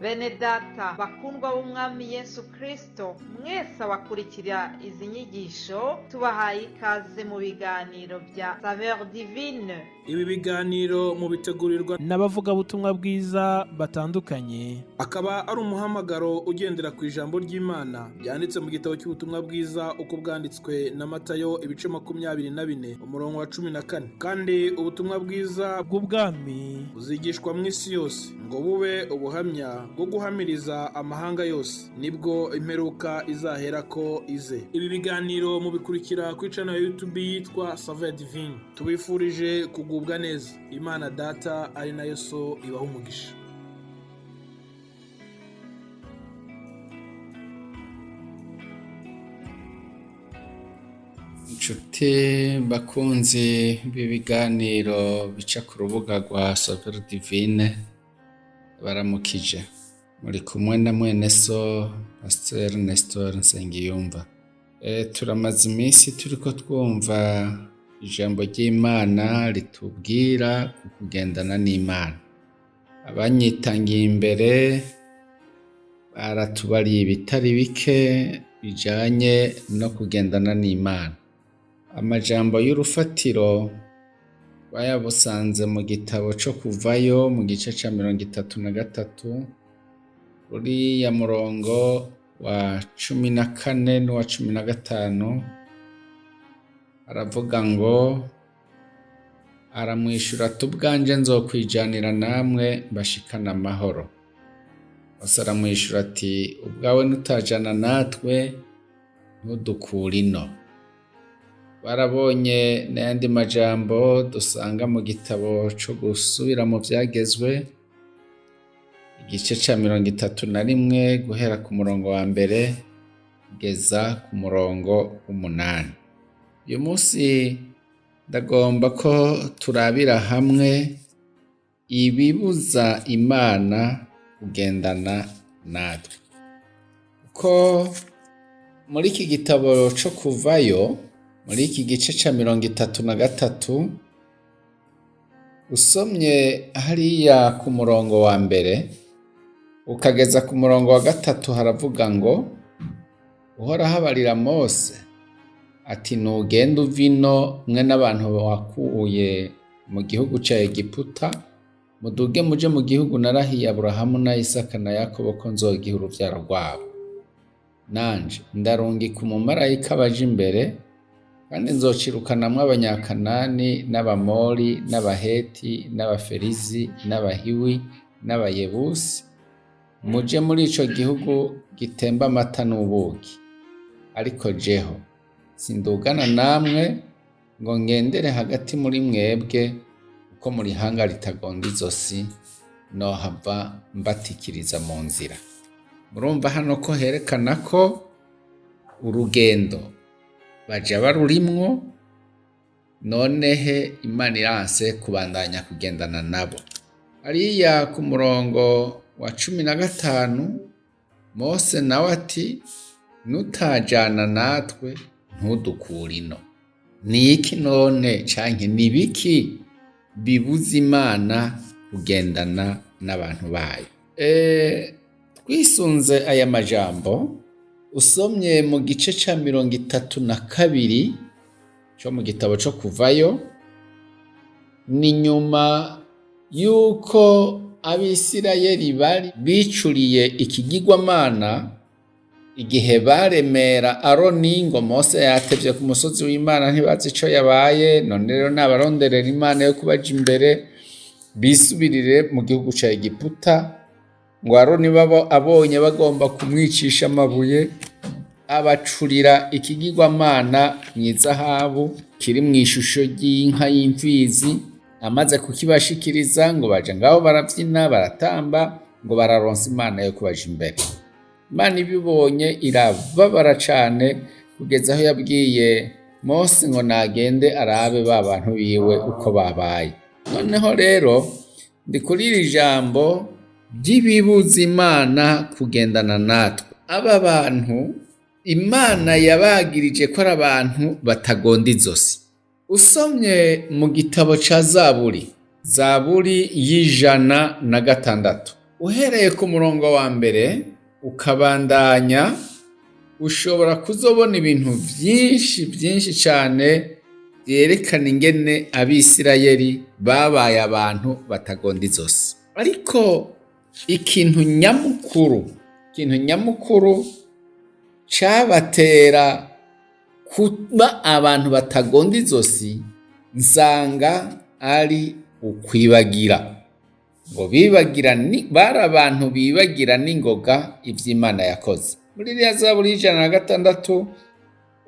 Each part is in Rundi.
Bene data bakundwa b'Umwami Yesu Kristo, mwese abakurikira izi nyigisho, tubahaye ikaze mu biganiro bya Saveur Divine. Ibi biganiro mubitegurirwa n'abavugabutumwa bwiza batandukanye. Akaba ari umuhamagaro ugendera ku ijambo ry'Imana ryanditse mu gitabo cy'ubutumwa bwiza uko bwanditswe na Matayo, ibice 24, umurongo wa 14. Kandi ubutumwa bwiza bw'ubwami buzigishwa mu isi yose ngo bube ubuhamya bwo guhamiriza amahanga yose, nibwo imperuka izaherako ize. Ibi biganiro mubikurikira kuri channel ya YouTube yitwa Saveur Divine. Tubifurije kugubwa neza. Imana Data ari nayo So ibaha umugisha. Inshuti bakunzi b'ibiganiro bica ku rubuga rwa Saveur Divine, baramukije. Muri kumwe na mwene so Pasteur Nestor Nsengiyumva. Turamaze iminsi turiko twumva ijambo ry'Imana ritubwira ku kugendana n'Imana. Abanyitangiye imbere baratubariye ibitari bike bijanye no kugendana n'Imana. Amajambo y'urufatiro bayabusanze mu gitabo co Kuvayo, mu gice ca 33, uriya murongo wa 14 n'uwa 15, aravuga ngo: "Aramwishura ati: 'Ubwanje nzokwijanira namwe, mbashikane amahoro.' Mose aramwishura ati: 'Ubwawe nutajana natwe, ntudukure ino.'" Barabonye n'ayandi majambo dusanga mu gitabo co gusubira mu vyagezwe, igice ca 31, guhera ku murongo wa mbere kugeza ku murongo w'umunani. Uyu munsi ndagomba ko turabira hamwe ibibuza Imana kugendana natwe. Kuko muri iki gitabo co Kuvayo, muri iki gice ca 33, usomye hariya ku murongo wa mbere ukageza ku murongo wa gatatu, haravuga ngo: "Uhoraho abarira Mose ati: 'Nugenda uva ino mwe n'abantu wakuye mu gihugu ca Egiputa, muduge muje mu gihugu narahiye Aburahamu na Isaka na Yakobo ko nzogiha uruvyaro rwabo. Nanje ndarungika umumarayika abaje imbere, kandi nzocirukanamwo Abanyakanani n'Abamori n'Abaheti n'Abaferizi n'Abahiwi n'Abayebusi, muje muri ico gihugu gitemba amata n'ubuki. Ariko jeho sindugana namwe ngo ngendere hagati muri mwebwe, kuko muri hanga ritagonda izosi, nohava mbatikiriza mu nzira.'" Murumva hano ko herekana ko urugendo baja barurimwo, nonehe Imana iranse kubandanya kugendana nabo. Hariya ku murongo wa 15, Mose nawe ati: "Nutajana natwe, ntudukure ino." Ni iki none, canke ni biki bibuza Imana kugendana n'abantu bayo? Twisunze aya majambo, usomye mu gice ca 32 co mu gitabo co Kuvayo, ni nyuma yuko Abisirayeli bari bicuriye ikigirwamana igihe baremera Aroni ngo Mose yatevye ku musozi w'Imana, ntibazi ico yabaye, none rero nabaronderera Imana yo kubaja imbere, bisubirire mu gihugu ca Egiputa. Ngo Aroni babo abonye bagomba kumwicisha amabuye, abacurira ikigirwamana mw'izahabu kiri mw'ishusho ry'inka y'imfizi. Amaze kukibashikiriza, ngo baja ngaho baravyina, baratamba, ngo bararonsa Imana yo kubaja imbere. Imana ibibonye irababara cane, kugeza aho yabwiye Mose ngo nagende arabe ba bantu biwe uko babaye. Noneho rero ndi kuri iri jambo ry'ibibuza Imana kugendana natwe. Aba bantu Imana yabagirije ko ari abantu batagonda izosi. Usomye mu gitabo ca Zaburi, Zaburi y'106, Uhereye ku murongo wa mbere ukabandanya, ushobora kuzobona ibintu vyinshi vyinshi cane vyerekana ingene Abisirayeli babaye abantu batagonda izosi. Ariko ikintu nyamukuru cabatera kuba abantu batagonda izosi, nsanga ari ukwibagira. Ngo bibagira ni bari abantu bibagira n'ingoga ivy'Imana yakoze. Muri iriya Zaburi y'106,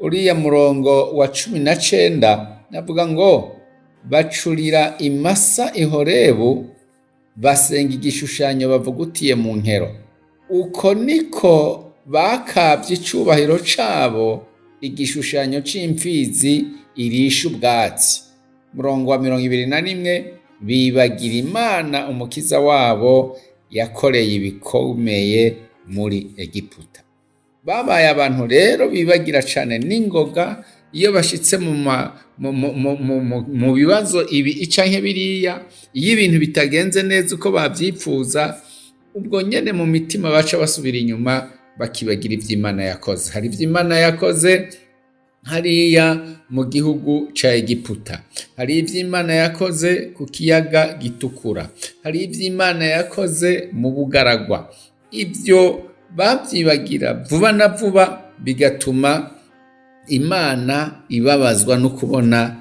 uriya murongo wa 19, navuga ngo bacurira imasa i Horebu, basenga igishushanyo bavugutiye mu nkero. Uko niko bakavye icubahiro cabo igishushanyo c'imfizi irisha ubwatsi. Murongo wa 21, bibagira Imana umukiza wabo yakoreye ibikomeye muri Egiputa. Babaye abantu rero bibagira cane n'ingoga iyo bashitse mu bibazo ibi canke biriya, iyo ibintu bitagenze neza uko bavyipfuza, ubwo nyene mu mitima baca basubira inyuma bakibagira ivy'Imana yakoze. Hari ivy'Imana yakoze hariya mu gihugu ca Egiputa, hari ivy'Imana yakoze ku kiyaga Gitukura, hari ivy'Imana yakoze mu bugaragwa. Ivyo bavyibagira vuba na vuba, bigatuma Imana ibabazwa no kubona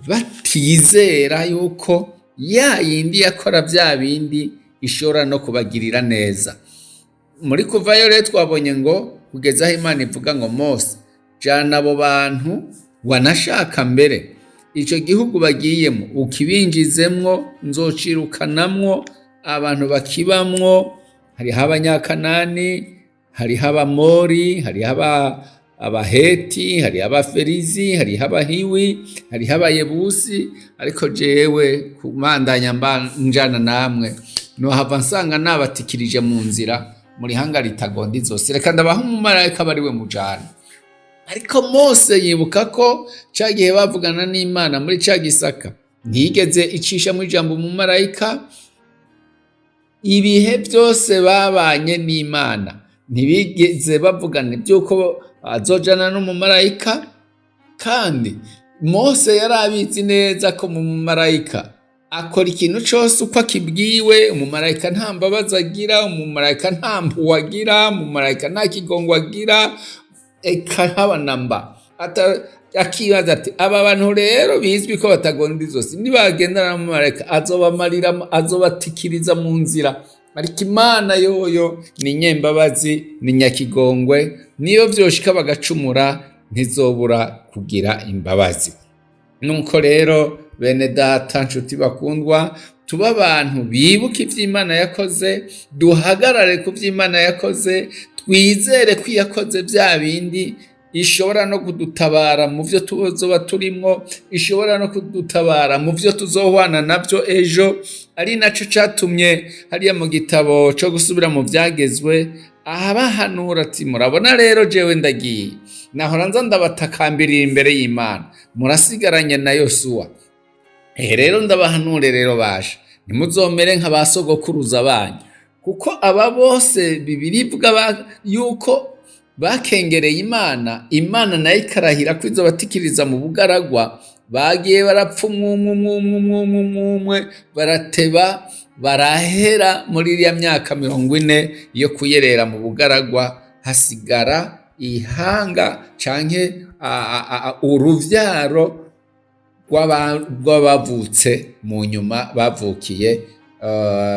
batizera yuko ya yindi yakora vya bindi ishobora no kubagirira neza. Muri Kuvayo rero twabonye ngo kugeza aho Imana ivuga ngo: "Mose, jana abo bantu, wanashaka mbere ico gihugu bagiyemo ukibinjizemwo, nzocirukanamwo abantu bakibamwo. Hariho Abanyakanani, hariho Abamori, hariho Abaheti, hariho Abaferizi, hariho Abahiwi, hariho Abayebusi. Ariko jewe kumandanya njana namwe, nohava nsanga nabatikirije mu nzira muri hanga ritagonda izosi. Reka ndabaha umumarayika aba ariwe mujana." Ariko Mose yibuka ko ca gihe bavugana n'Imana muri ca gisaka, ntiyigeze icishamwo ijambo umumarayika. Ibihe byose babanye n'Imana ntibigeze bavugana iby'uko azojana n'umumarayika. Kandi Mose yari abizi neza ko mu mumarayika akora ikintu cose uko akibwiwe. Umumarayika nta mbabazi agira, umumarayika nta mpuhwe agira, umumarayika nta kigongo agira, eka haba na mba. Akibaza ati: "Aba bantu rero bizwi ko batagonda izosi, nibagendana n'umumarayika azobamarira, azobatikiriza mu nzira." Ariko Imana yoyo ni nyembabazi, ni nyakigongwe, niyo vyoshika bagacumura ntizobura kugira imbabazi. Nuko rero, bene data, nshuti bakundwa, tuba abantu bibuka ivy'Imana yakoze, duhagarare ku vy'Imana yakoze, twizere ko iyakoze vya bindi ishobora no kudutabara mu vyo tuzoba turimwo, ishobora no kudutabara mu vyo tuzohwana navyo ejo. Ari naco catumye hariya mu gitabo co Gusubira mu Vyagezwe ahabahanura ati: "Murabona rero, jewe ndagiye, nahora nza ndabatakambirira imbere y'Imana, murasigaranye na Yosuwa. Ehe rero ndabahanure rero, basha ntimuzomere nka ba sogokuruza banyu, kuko aba bose Bibiliya ivuga yuko bakengereye Imana, Imana nayo ikarahira ko izobatikiriza mu bugaragwa, bagiye barapfa umwe umwe umwe umwe umwe umwe umwe umwe, barateba barahera muri iriya myaka 40 yo kuyerera mu bugaragwa, hasigara ihanga canke uruvyaro rw'abavutse mu nyuma bavukiye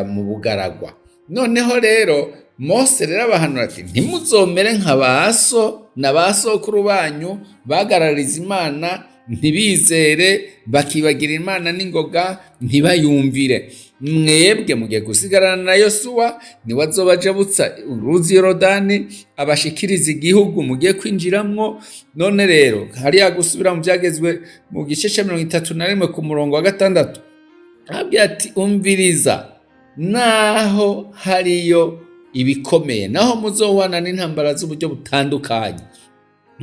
mu bugaragwa." Noneho rero Mose rero abahanura ati: "Ntimuzomere nka ba so na ba sokuru banyu bagarariza Imana ntibizere, bakibagira Imana n'ingoga, ntibayumvire. Mwebwe mugiye gusigarana na Yosuwa, niwe azobajabutsa uruzi Yorodani abashikiriza igihugu mugiye kwinjiramwo." None rero hariya Gusubira mu Byagezwe mu gice ca 31 ku murongo wa 6, abwira ati: "Umviriza, naho hariyo ibikomeye, naho muzohwana n'intambara z'uburyo butandukanye,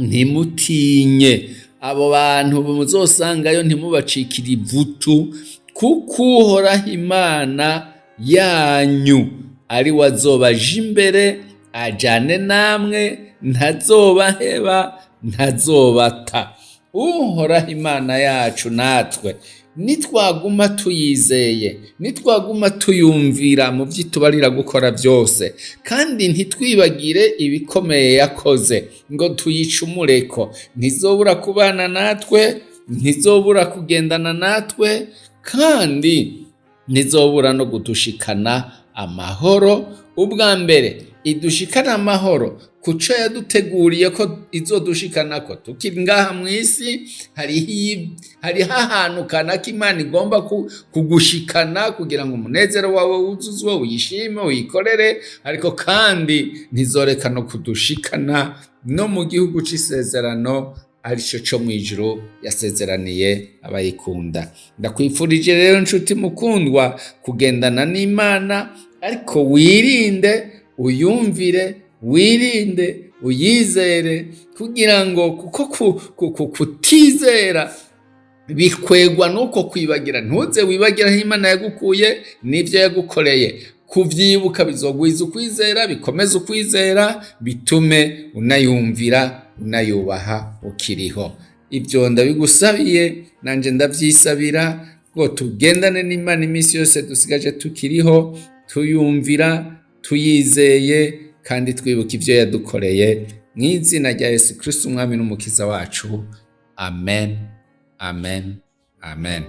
ntimutinye abo bantu muzosangayo, ntimubacikire ivutu, kuko Uhoraho Imana yanyu Ari we azobaja imbere, ajane namwe, ntazobaheba, ntazobata. Uhoraho Imana yacu natwe nitwaguma tuyizeye, nitwaguma tuyumvira mu byo itubarira gukora byose, kandi ntitwibagire ibikomeye yakoze ngo tuyicumureko, ntizobura kubana natwe, ntizobura kugendana natwe, kandi ntizobura no kudushikana amahoro. Ubwa mbere idushikana amahoro kuco yaduteguriye ko izodushikanako tukiri ngaha mu isi. Hariho ahantu kanaka Imana igomba kugushikana kugira ngo umunezero wawe wuzuzwe, uyishime, uyikorere. Ariko kandi ntizoreka no kudushikana no mu gihugu c'isezerano, arico co mw'ijuru yasezeraniye abayikunda. Ndakwifurije rero, nshuti mukundwa, kugendana n'Imana, ariko wirinde, uyumvire, wirinde, uyizere, kugira ngo kuko kutizera bikwegwa nuko kwibagira. Ntuze wibagira aho Imana yagukuye n'ibyo yagukoreye. Kuvyibuka bizogwiza ukwizera, bikomeze ukwizera, bitume unayumvira, unayubaha ukiriho. Ibyo ndabigusabiye, nanje ndavyisabira, ngo tugendane n'Imana iminsi yose dusigaje tukiriho, tuyumvira, tuyizeye, kandi twibuka ibyo yadukoreye, mu izina rya Yesu Kristo, Umwami n'Umukiza wacu. Amen, amen, amen.